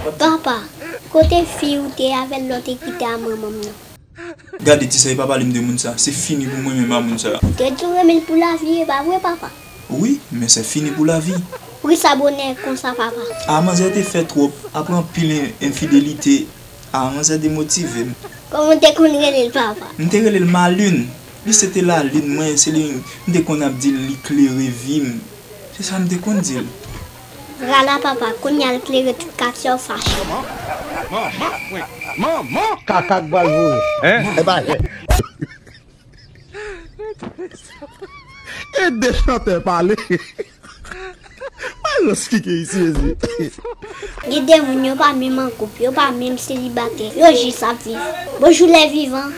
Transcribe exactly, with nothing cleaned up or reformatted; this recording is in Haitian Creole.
Papa, kote fi ou te avè l lè w te kite a manman m nan? Gade ti sa, e pa pale m de moun sa. Se fini pou mwen menm a moun sa. Ou te di w renmen l pou lavi, e pa vre, papa? Wi, men se fini pou lavi. Poukisa bonè konsa, papa? A, manzè te fè twòp, apre anpil en- enfidelite, a, manzè demotive m. Kòman w te konn rele l, papa? M te rele l Malin. Li se te lalin mwen, se li m te konn ap di l li klere vi m. Se sa m te konn di l. Vwala, papa, kounye a l klere tout katye w fache. Kaka k pral voye. Hein? E pa jè. E de chantè pale. Mwen lòs ki gen isi, mezi. Gen de moun yo pa menm an koup, yo pa menm selibatè, yo jis ap viv. Bonjou lè vivan.